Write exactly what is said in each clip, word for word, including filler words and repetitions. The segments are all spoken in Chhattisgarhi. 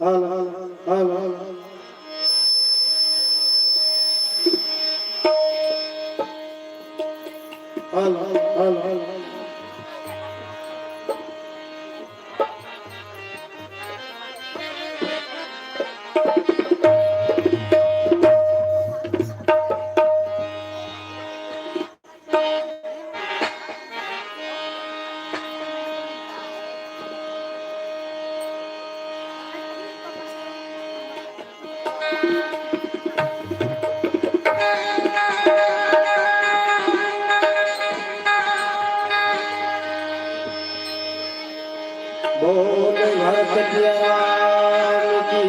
Hello, hello, hello, hello. Hello, hello, hello. बोल भगत राम की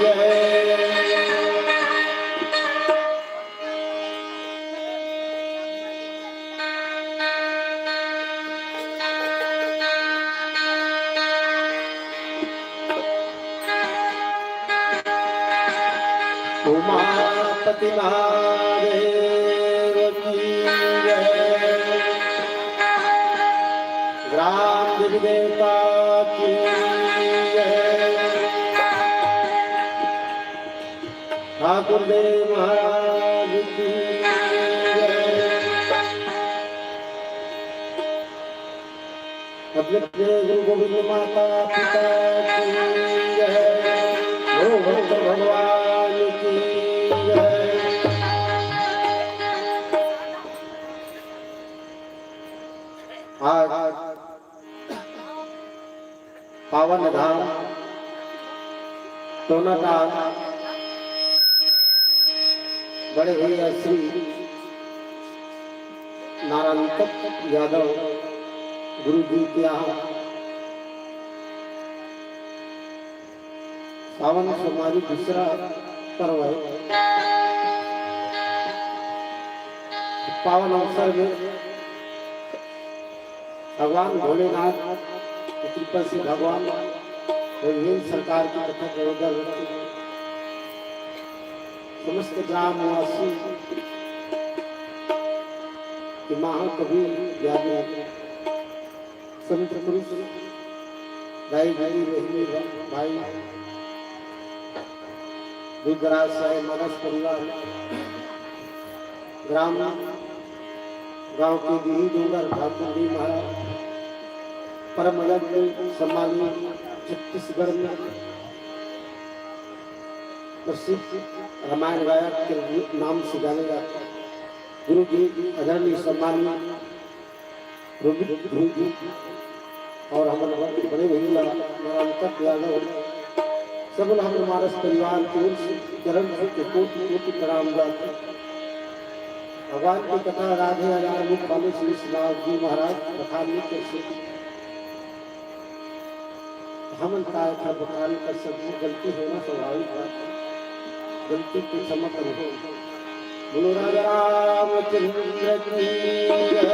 जय। उमापति महादेव की जय। ग्राम देवी देवता की जय। ठाकुर देव महाराज की जय। अपने प्रिय गुरु गोविंद माता पिता की जय। गुरु भक्त भगवान की जय। आज पावन धाम टोनाटान बड़े भैया श्री नारायण तक यादव गुरु जी के यहाँ सावन सोमवारी दूसरा पर्व है। पावन अवसर में भगवान भोलेनाथ की कृपा से भगवान विभिन्न सरकार की कथा के उधर समस्त ग्रामवासी के महाकवि ज्ञानी संत पुरुष दाई भाई बहनी भाई दूरदराज से आए मानस परिवार ग्राम गांव के गिरी डोंगर ठाकुर जी महाराज परम आदरणीय सम्माननीय छत्तीसगढ़ में प्रसिद्ध रामायण गायक के नाम से जाने जाते हैं गुरु जी आदरणीय सम्माननीय रोहित गुरु जी और हमारे बड़े भैया नारायण तक यादव सब लोग हमारे मानस परिवार की ओर से चरण छू के कोटि कोटि प्रणाम जाते हैं। भगवान की कथा राधे हजार मुख वाले श्री श्रीनाथ जी महाराज बखान नहीं कर सकते। हमन काय था बखान कर सकते, गलती होना स्वाभाविक बात है, गलती को क्षमा करो। बोलो राजा रामचंद्र की जय।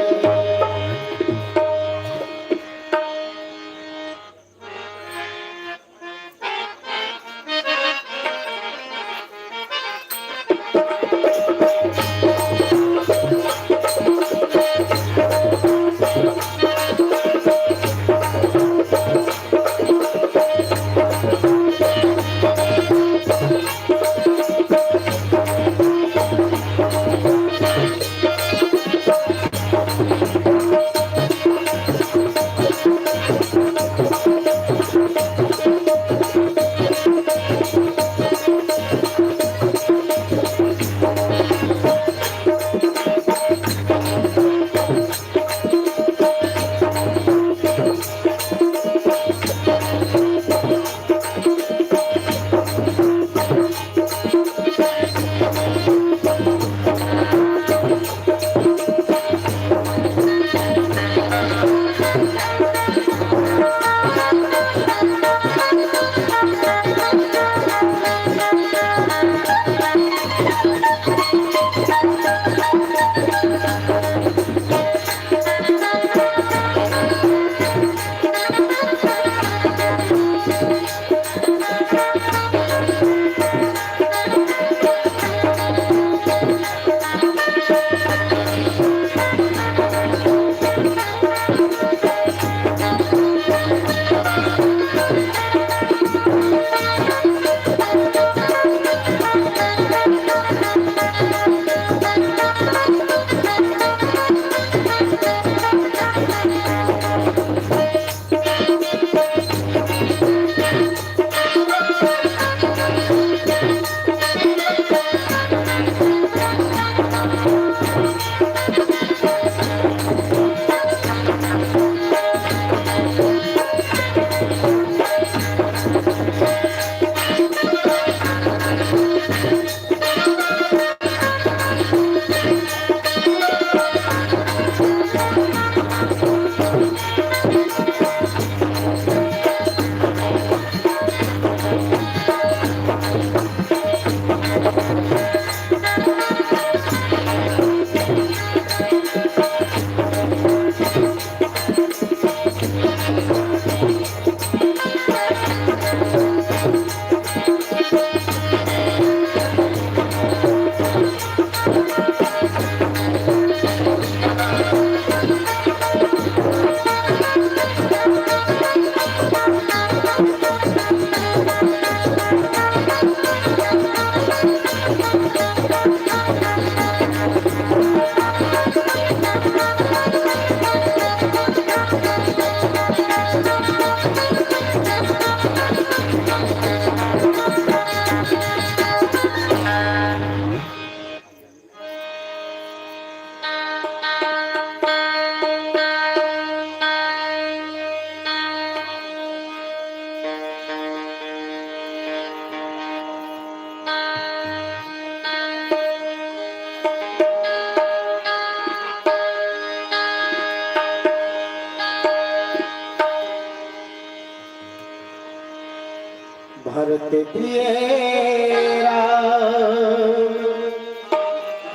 प्रिय राम,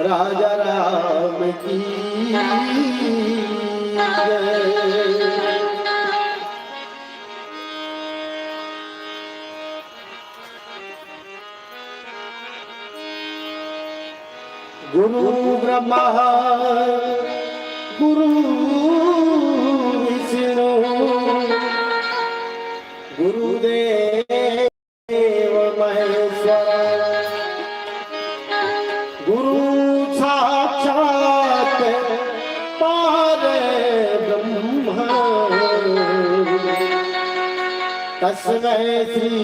राजा राम की जय। गुरु ब्रह्मा गुरु विष्णु गुरुदेव महेश्वर गुरु साक्षात् परब्रह्म तस्मै श्री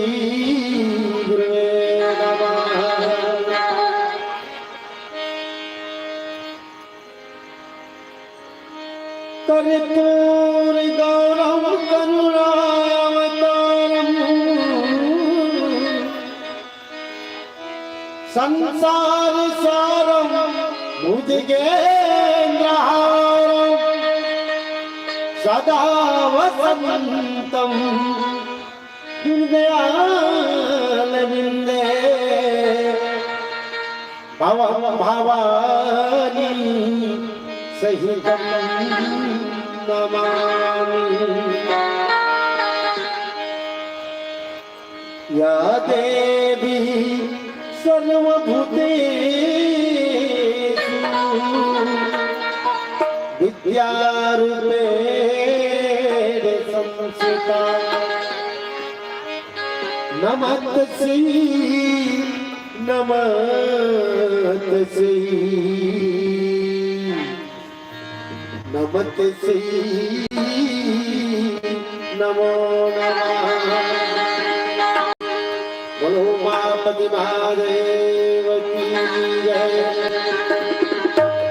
गुरुवे नमः। कर्पूर गौरम करुणावतारम संसार सारम भुजगेंद्रहारम सदा वसंतम हृदयारविंदे भवं भवानी सहितं नमामि। या देवी सर्वभूतेषु विद्यारूपेण संस्थिता नमस्तस्यै नमस्तस्यै नमस्तस्यै नमो नमः। बोलो उमापति महादेव की जय।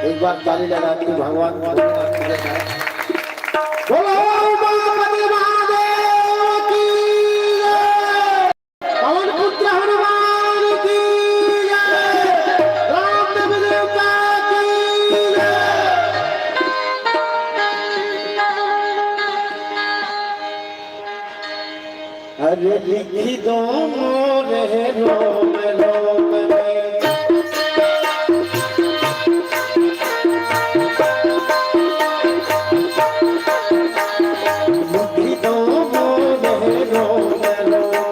एक बार ताली लगा के भगवान को बोलो उमापति महादेव की जय। पवन पुत्र हनुमान की जय। रामदेव देवता की जय। अरे लिख दो मोरे रोम रोम में। लिख दो मोरे रोम रोम में।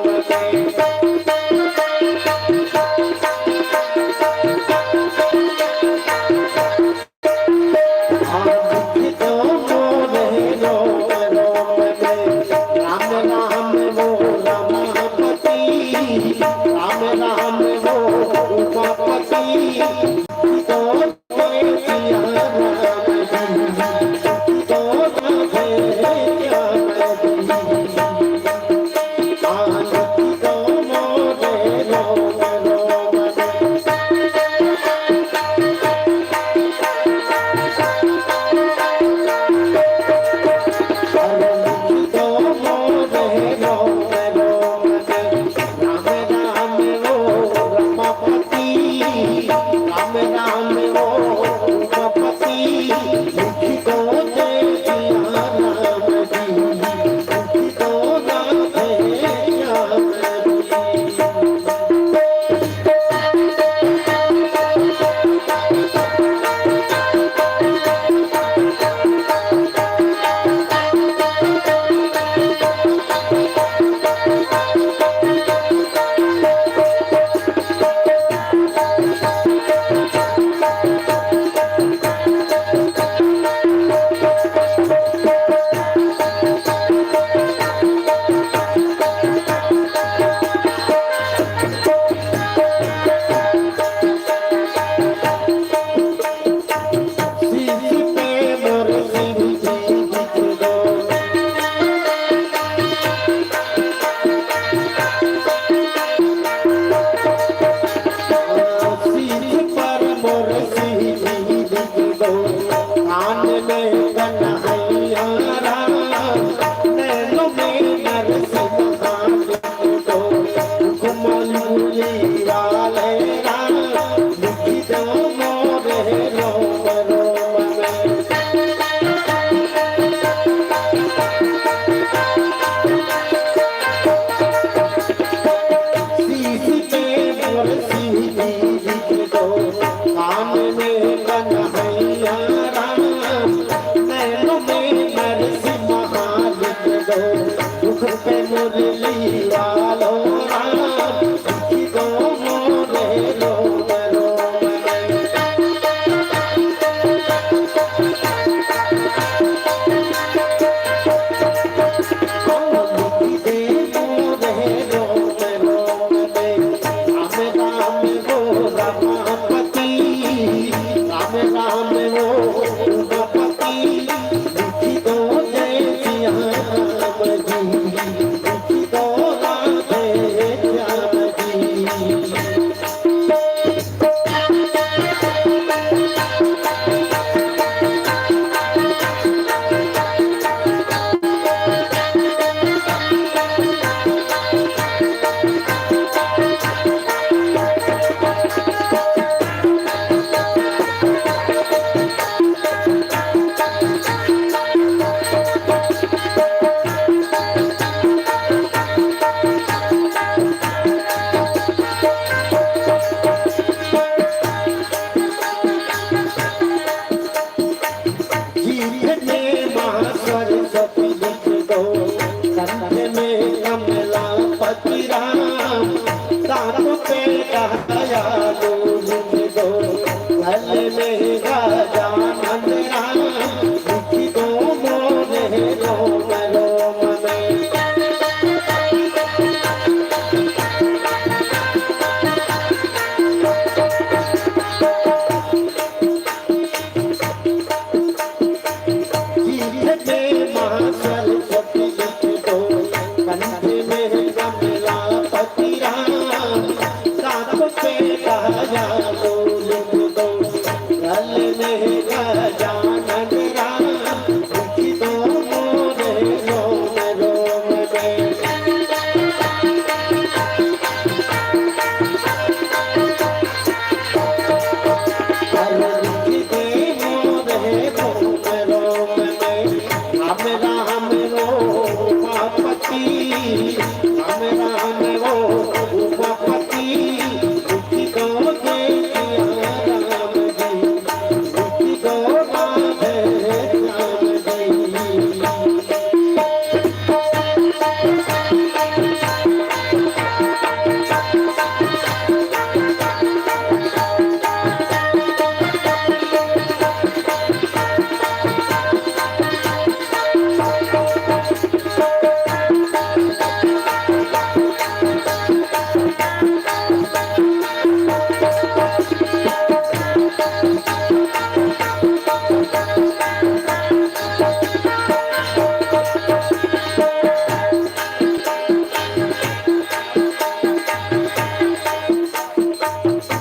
में माँ सरस्वती लिख दो, कंठ में कमलापति राम, दांत पे दयालु लिख दो, गले में गजानन राम, लिख दो मोरे रोम रोम में। जीभ में माँ सरस्वती लिख दो, कंठ में कमलापति राम, दांत पे दयालु लिख दो, गले में गजानन राम, लिख दो मोरे रोम रोम में।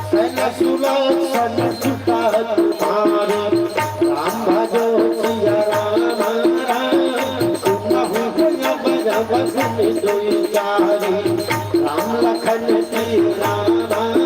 सन सुलोचन सुता तुम्हारी, राम भजो सिया राम राम। सुनहु जब जब सुनि दुइ चारी, राम लखन सिया राम राम।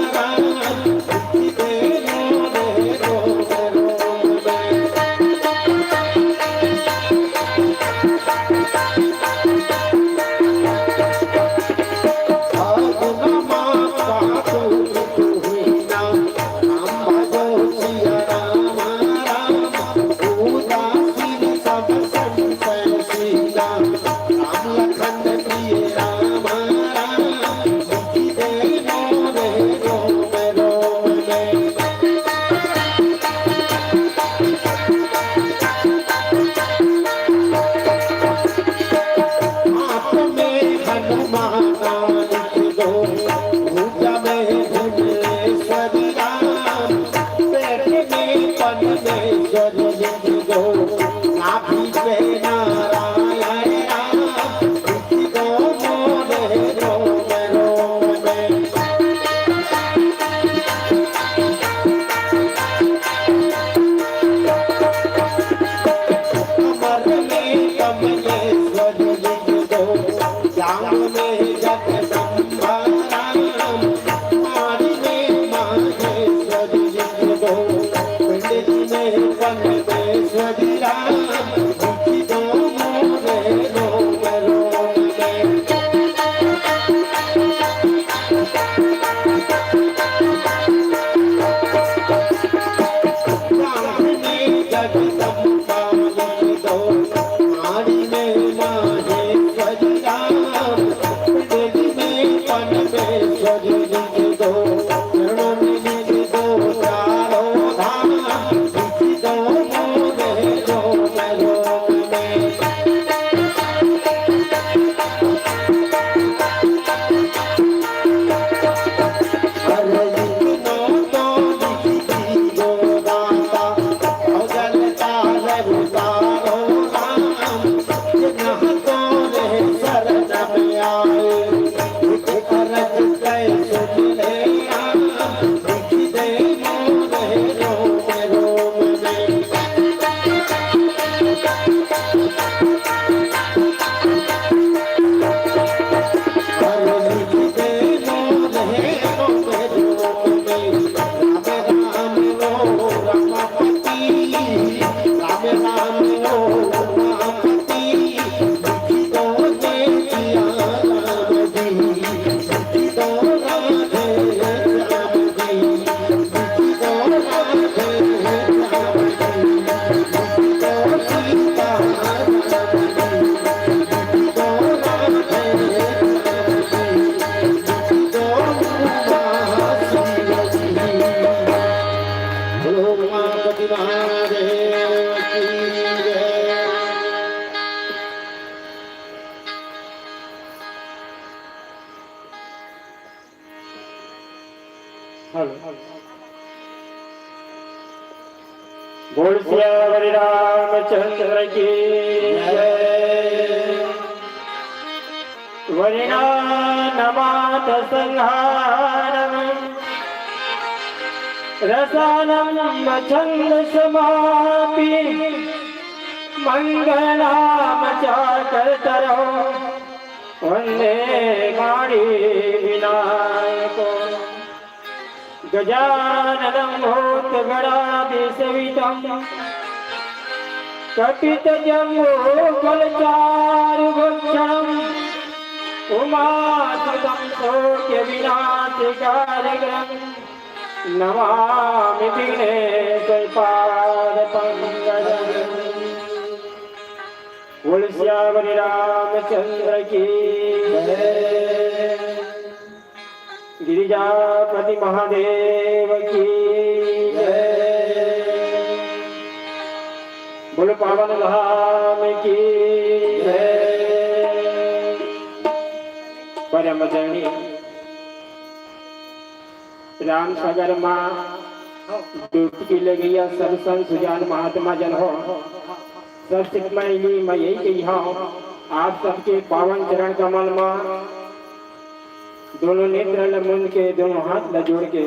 बोल सियावर रामचंद्र की जय। वरिणा नमाथ संहारम रसानम छंद समापि मंगल नाम चाकर तरह वंदे माणि विनायको। गजाननं भूतगणादिसेवितं कपितजम्बूफलचारुभक्षणं उमासुतं शोकविनाशकारिणं नमामि विघ्नेश्वर पाद पंकजं। बोल सियावर रामचंद्र की जय। गिरिजापति महादेव की जय। बोल पावन धाम की जय। परम धनी राम सागर मा डुबकी लगइया सब संत सुजान महात्मा जन हो, सबसे पहली मैं यही कही हूँ, आप सबके पावन चरण कमल मा दोनों नेत्र ल मूंद के, दोनों हाथ ल जोड़ के,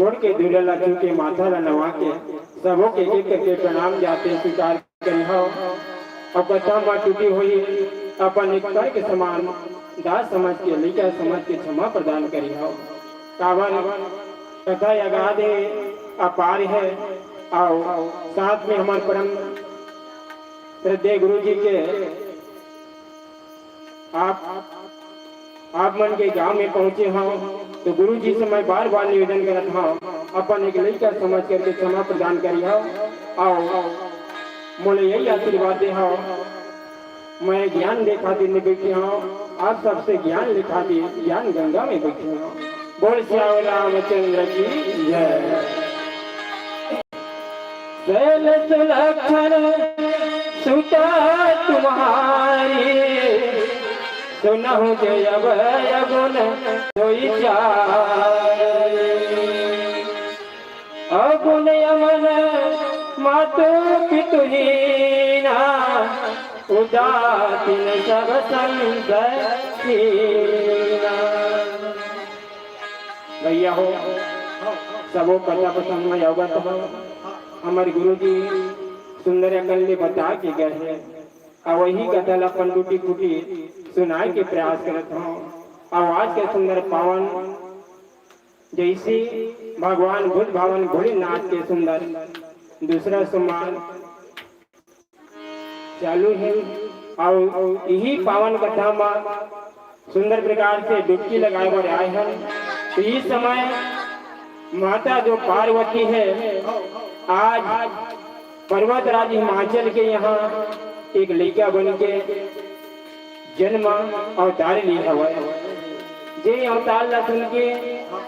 गोड़ के धूल ल छू के, माथा ल नवा के, सबो के एक एक करके प्रणाम जाते स्वीकार करिहव। अउ कथा म त्रुटि होही, अपन एक कर के समान दास समझ के, लइका समझ के क्षमा प्रदान करिहव। काबर कथा अगाध हे, अपार हे, अउ साथ में हमर परम श्रद्धेय गुरु जी के आप, आप मन के गांव में पहुंचे हव, तो गुरु जी से मैं बार बार निवेदन करत हव, अपन एक लइका समझ करके क्षमा प्रदान करिहव, अउ मोला यही आशीर्वाद देहव। मैं ज्ञान दे खातिर नहीं बैठे हव, आप सबसे ज्ञान ले खातिर ज्ञान गंगा में बैठे हव। बोल सियावर रामचंद्र की जय। सैल सुलक्षण सुता तुम्हारी, सुनहु जे अभय गुण सोई चारी। अवगुण अमन मातु पितु हीना, उदासीन सब संसय कीना। भैया हो, सबो कथा प्रसंग में अवगत हो, हमर गुरु जी सुंदर अकन ले बता के गए हैं, अउ वही कथा ला अपन टूटी फूटी सुनाए के प्रयास करत हूँ। अउ आज के सुंदर पावन जैसे भगवान बुद्ध भगवान भोलेनाथ के सुंदर दूसरा सोमवार चालू हे, अउ यही पावन कथा म सुंदर प्रकार से डुबकी लगाए बर आए हन। तो इस समय माता जो पार्वती हे, आज पर्वतराज हिमाचल के यहाँ एक लइका बन के जन्म अवतार ली हवय। जे अवतार ला सुन के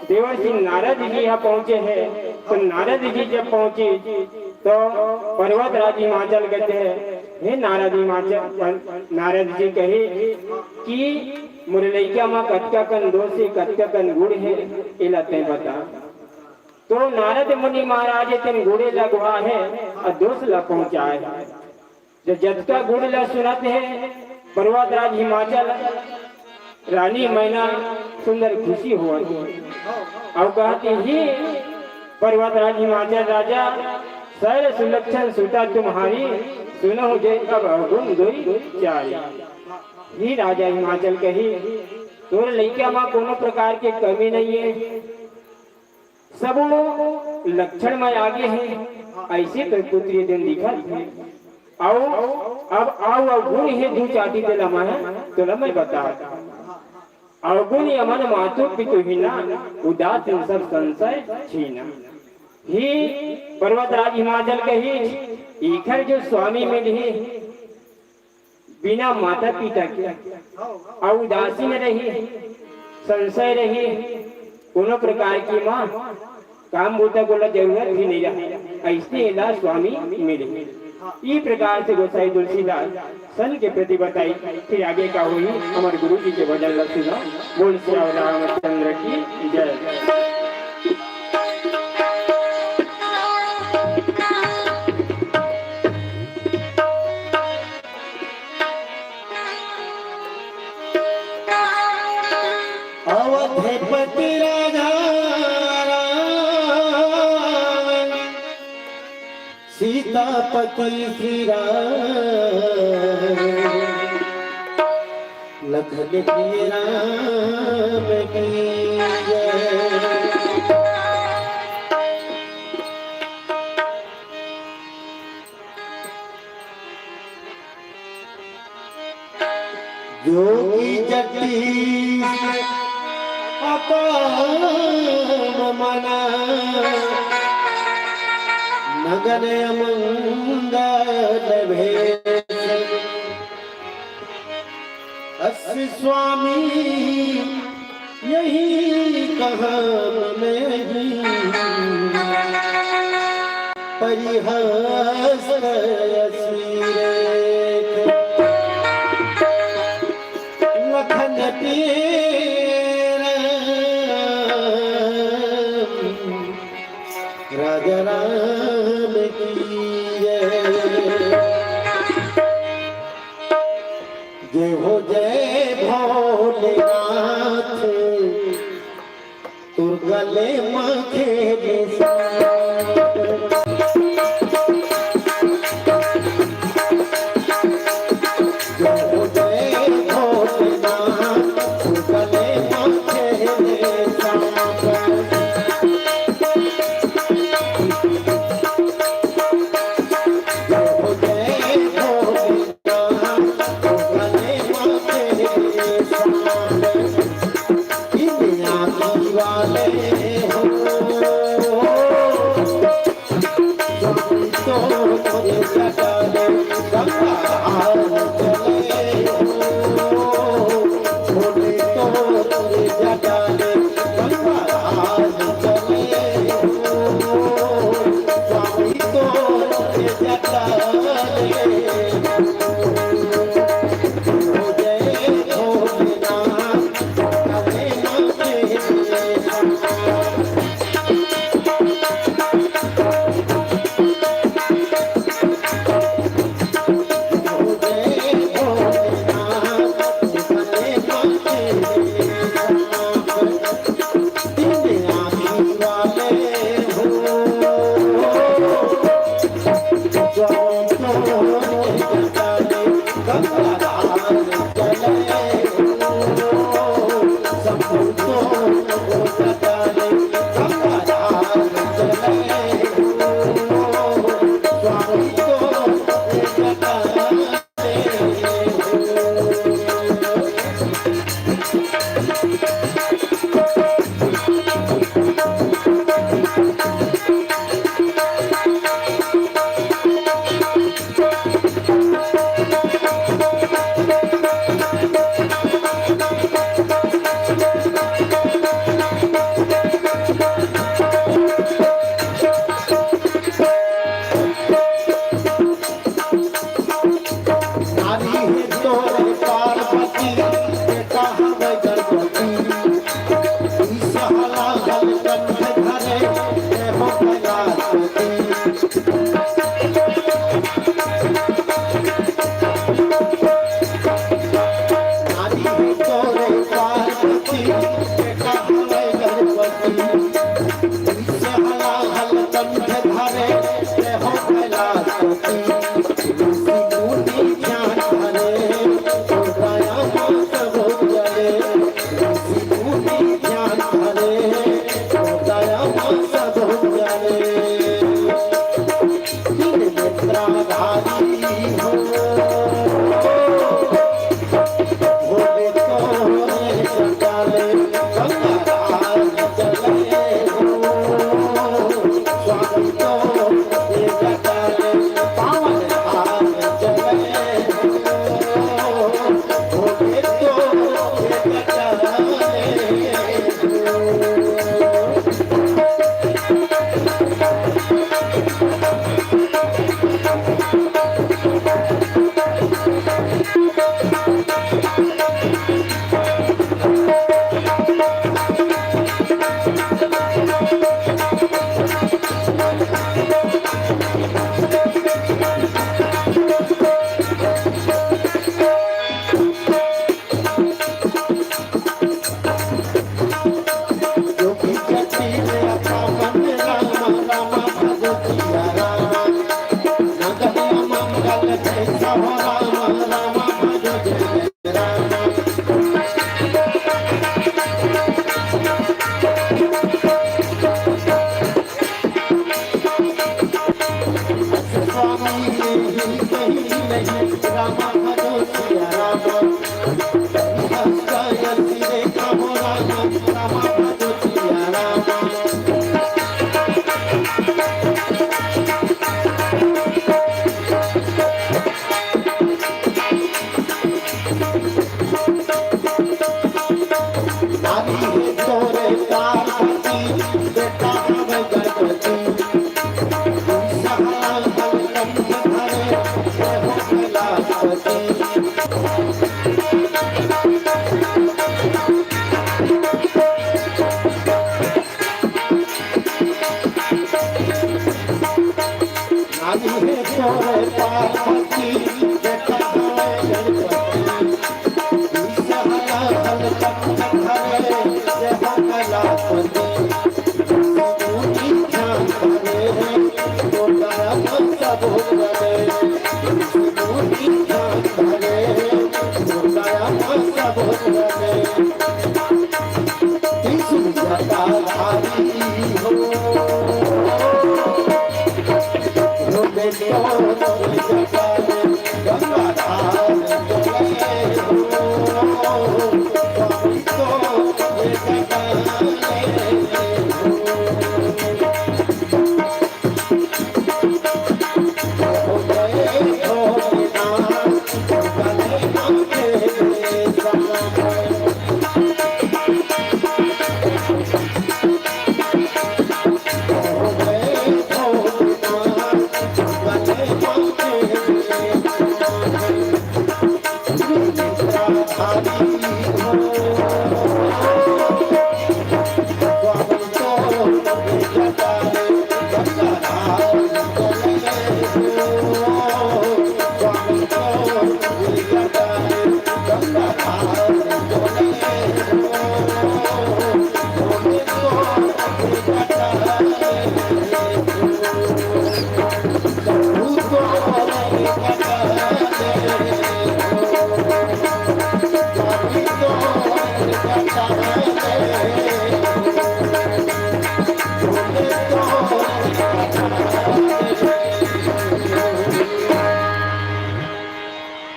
देवर्षि नारद जी यहाँ पहुँचे हे, तो नारद जी जब पहुँचे तो पर्वतराज हिमाचल कहते हैं, "हे नारद हिमाचल," नारद जी कहे कि मोर लइका म कतका कन दोष हे, कतका कन गुण हे, एला तैं बता। तो नारद मुनि महाराज तेन गुणे ला गुहा हे अउ दोष ला पहुँचाए हे। जो जतका गुण ला सुनत हे पर्वतराज हिमाचल, रानी मैना सुंदर खुशी होवत हे। अउ कहत हे, "हे पर्वतराज हिमाचल राजा, सैल सुलक्षण सुता तुम्हारी, सुनहु जे अब अवगुण दोई चारी।" हे राजा हिमाचल कही, तोर लइका म कोनो प्रकार के कमी नहीं हे, सबो लक्षण में आगे हे, ऐसे तो पुत्री दिन दिखत हे। अउ अब अवगुण हे दू चाटी तेला मैं, तोला मैं बता। अवगुण अमन मातु पितु हीना, उदासीन सब संसय छीना। हे पर्वतराज हिमाचल कही, इखर जो स्वामी मिलही, बिना माता पिता के अउ उदासीन रही, संसय रही, कोनो प्रकार की माँ काम बूता को ला जरूरत भी नहीं रहा, ऐसने ला स्वामी मिले। ई प्रकार से गोसाई तुलसीदास सन के प्रति बताई। फिर आगे का हुई हमर गुरु जी के भजन ला सुनो। बोल सियावर रामचंद्र की जय। पति श्री राम, लखन प्रिय राम की जय। जोगी जगदीश अपार मना, नगन अमंगल भेष। अस स्वामी यही कहाँ मिलही, परिहास असी रेख। लखन प्रिय राम, राजा राम की जय। जय हो जय भोलेनाथ, तोर गले म खेले सांप। जय हो जय भोलेनाथ, तोर गले म खेले सांप। जय हो जय भोलेनाथ, तोर गले म खेले सांप।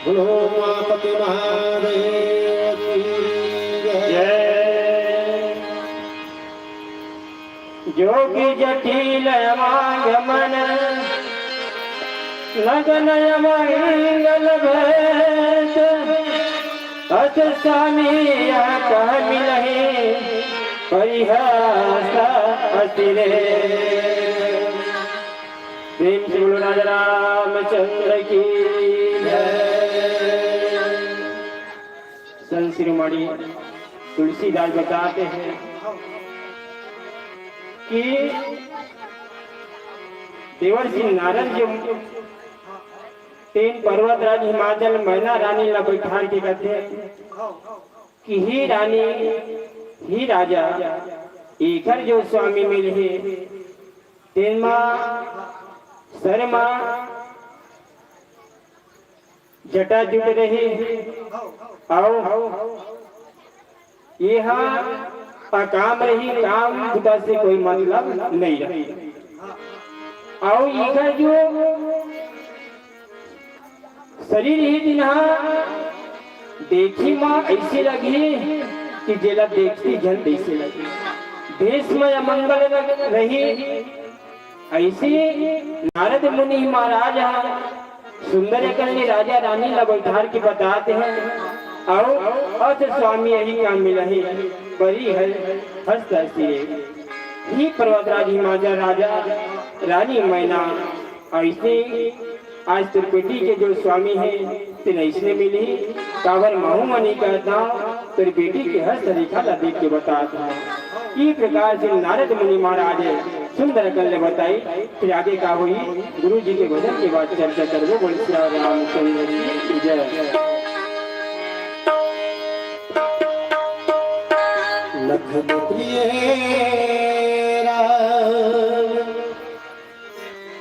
बोलो उमापति महादेव की जय। जय। जोगी जटिल अमांग मन, नगन अमंगल भेद, अस स्वामी यह कह मिलही, परिहास अति रे। प्रेम से बोलो राजा रामचंद्र की जय। संत शिरोमणि तुलसीदास बताते हैं कि देवर्षि नारद जी तेन पर्वतराज हिमाचल मैना रानी ला बैठार के कहते हैं कि ही रानी, ही राजा, एकर जो स्वामी मिलही, तेन मा सर मा जटा जुट रही, अउ एहा अकाम रही, काम बुता से कोई मतलब नहीं रही। अउ इकर जो शरीर ही दिन हा देखी मा ऐसे लगी कि जेला देखती झन तैसे लगी। देश में अमंगल रही, ऐसे नारद मुनि महाराज ह सुंदर अकन ले राजा रानी ला बैठार के बतात हे, अउ अस स्वामी यही काम मिलही, परिहास अति रे। ही पर्वतराज हिमाचल राजा रानी मैना, ऐसे आज तोर बेटी के जो स्वामी हे, तेन अइसने मिलही, काबर महूं मनी कहत हंव, तोर बेटी के हर सरीखा ला देख के बतात हंव। ई प्रकार से नारद मुनि महाराज सुंदर अकन ले बताई, फिर आगे का होही, गुरु जी के भजन के बाद चर्चा करबो। बोल सिया रामचंद्र की जय। लखन प्रिय राम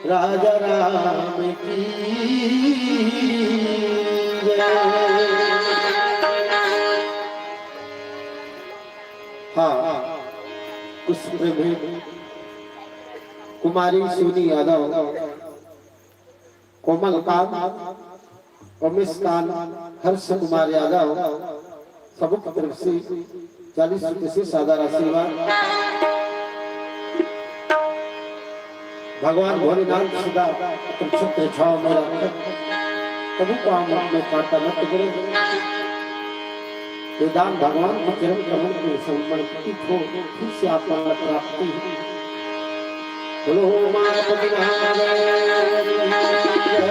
राजा राम की जय। हाँ, कुछ प्रेमी कुमारी सोनी यादव, कोमल कांत, उमेश कांत, हर्ष कुमार यादव, सबों की तरफ से चालीस रुपये से सादा राशि बा। भगवान भोलेनाथ सदा छत्र छाव में रखे, कभी काम में कांटा मत करे। ये दान भगवान के चरण कमल में समर्पित हो, फिर से आपको प्राप्ति हो। बोलो उमापति महादेव की जय।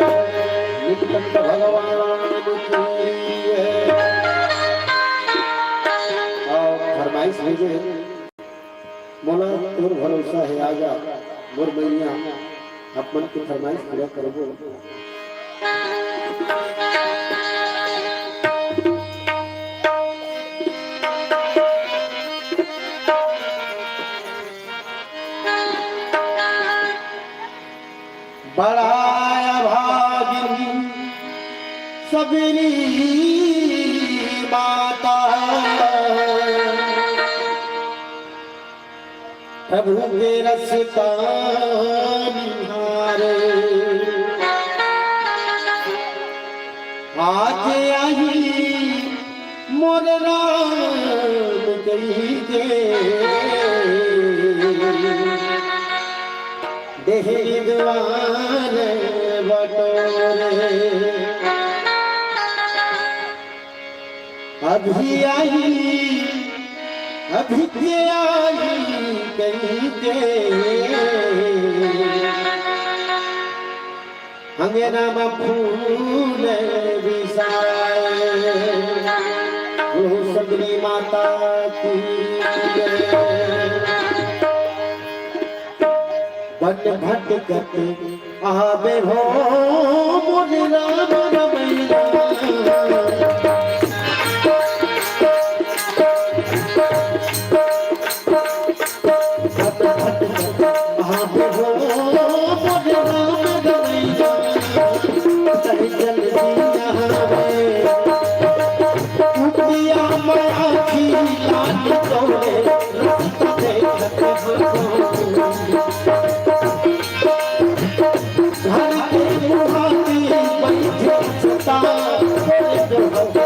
नीलकंठ भगवान की जय। और फरमाइश भेजे, मोला तोर भरोसा हे, आजा मोर मैया, आप मन के फरमाइश पूरा करबो। बड़ा अभागिन सबरी माता, प्रभु के रस्ता निहारे। आज आही मोर राम कहि के, देहि द्वार बटोरे। अभी आही, अभी के आही कहि के, अंगना में फूल बिसाए। बोलो सबरी माता की जय। बन भटकत आवे हो मोर राम रमैया। बन भटकत आवे हो मोर राम रमैया। तै जल्दी आवे। उठिया मैं आँखी लाल तोरे रस्ता देखत हूँ। घर के मुहाने बैठे सता तोरे जो हवा।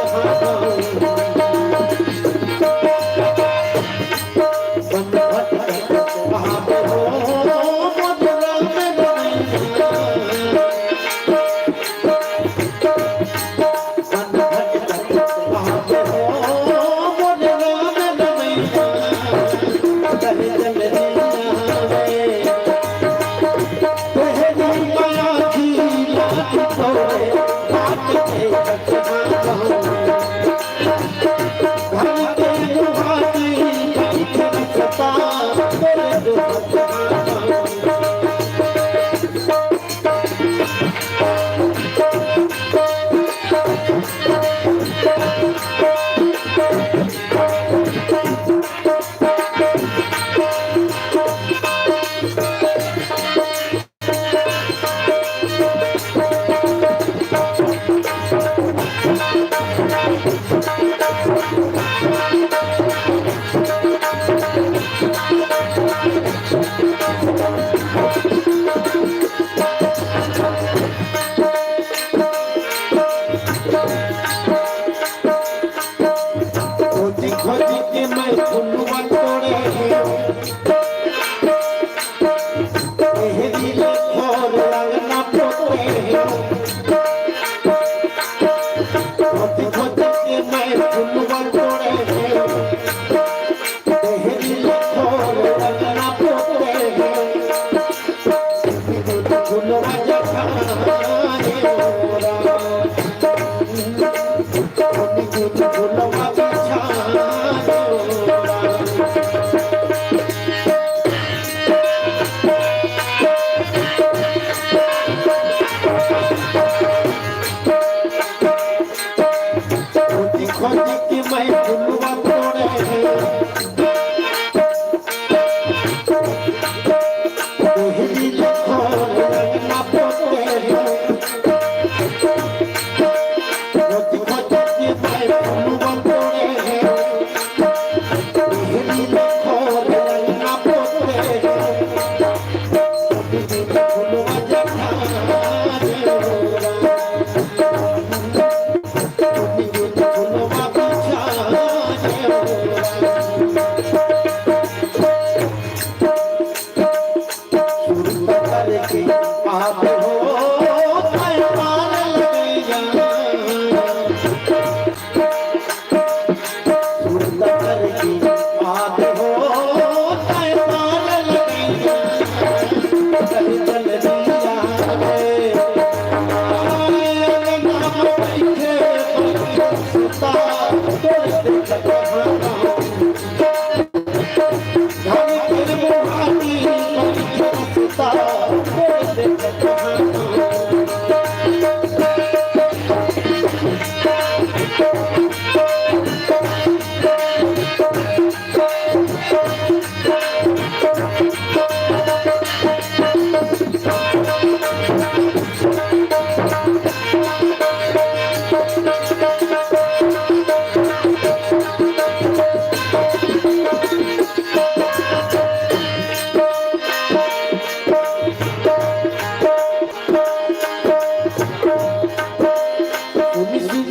खोजी खोजी के मैं फुलवा तोड़े हूँ, मेहंदी ले खोर अंगना पोते हूँ। खोजी खोजी के मैं फुलवा तोड़े हूँ, मेहंदी ले खोर अंगना पोते हूँ। फुलवा जखा रे मोरा।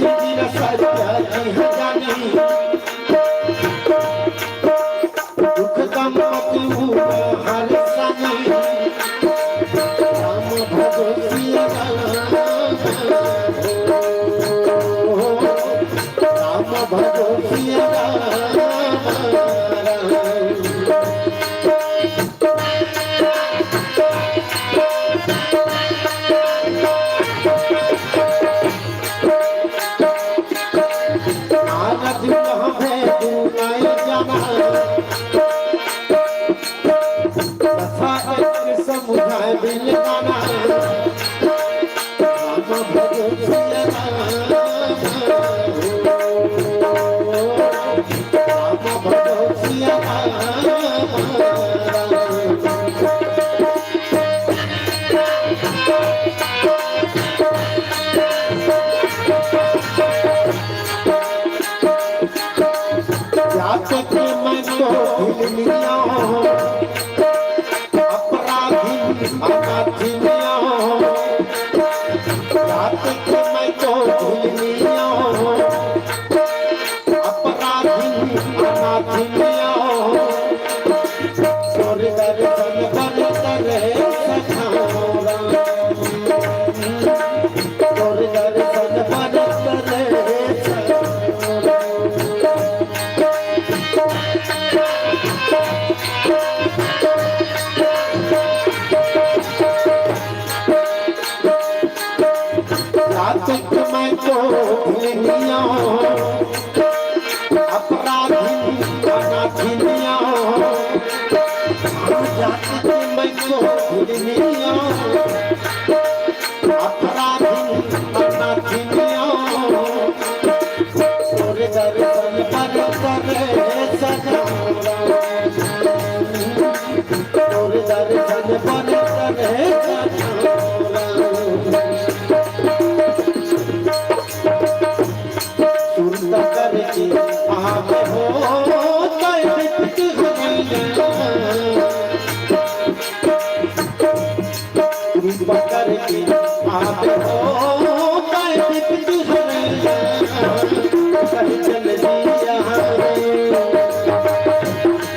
सत्य इह जानी, दुख दम मति उबा हर सानी। राम भजो सिया राम, राम भजो सिया राम। नारद कहाँ भेजू नहीं जाना, कथा एक समुझाए दिल जाना। राम भजो सिया राम, राम भजो सिया राम। जात के मैं तो ढील लिया हूँ, अपराधी अनाथ लिया हूँ। जात के मैं तो ढील लिया हूँ, अपराधी अनाथ लिया हूँ। तोर दर्शन बरत रे सखारा, तोर दर्शन बरत रे सखारा। जात के मैं तो ढील लिया हूँ, अपराधी अनाथ लिया हूँ। जात के मैं तो ढील लिया हूँ, अपराधी अनाथ लिया हूँ। तोर दर्शन बरत रे सखारा, तोर दर्शन बरत रे सखारा। सुरता करके आवे हो, तय विपत हरैया। कृपा करके आवे हो, तय विपत हरैया। कहि चल दिया रे।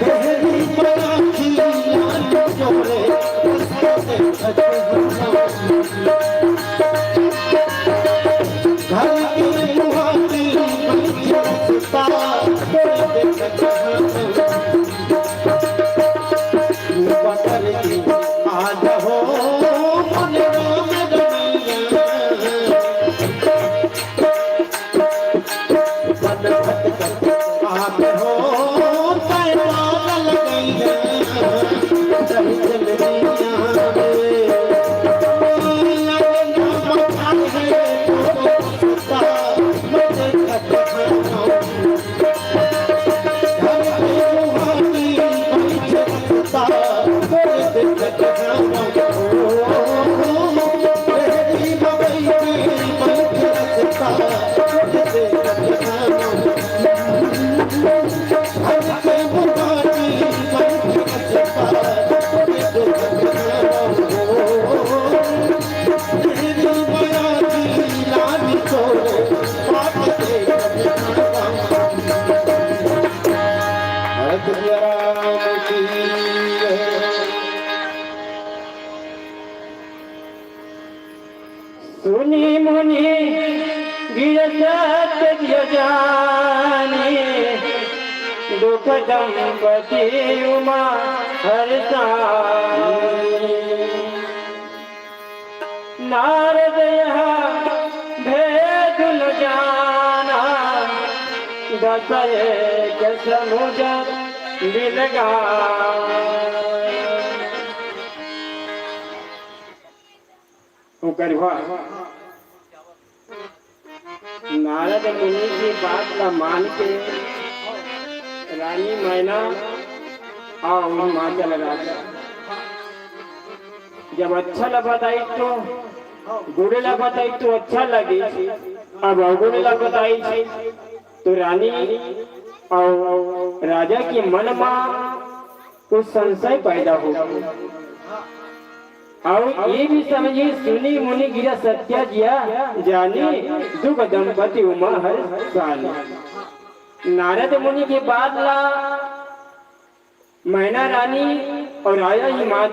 बहरी मया की लाल जोरे, बसंत छठ हुआ। घर के मुहारी मंदिर सुता, कोई देखत नहीं। पकड़ के आ जाओ, मन राम रमैया। बन भटकत आप हो, पैमाल गैया, चल चल दिया रे। मैया ने नाम खाए तो सुता, मैं देखत हूँ। भरत सिया राम की जय। सुनि मुनि गिरसत जिय जानी, दुख दंपति उमा हरसानी। नारद यह भेद न जाना, दस एक समुझ बिलगा। ओकर हुआ नारद मुनि के बात ला मान के रानी मैना अउ हिमाचल राजा जब अच्छा ला बताई तो गुण ला बताई तो अच्छा लगे, अब अवगुण ला बताई तो रानी अउ राजा के मन मा कुछ संशय पैदा हो। अउ ये भी समझी, सुनी मुनि गिरा सत्या जिया, जानी दुख दंपति उमा हर सानी। नारद मुनि के बात ला मैना रानी अउ राजा हिमांशु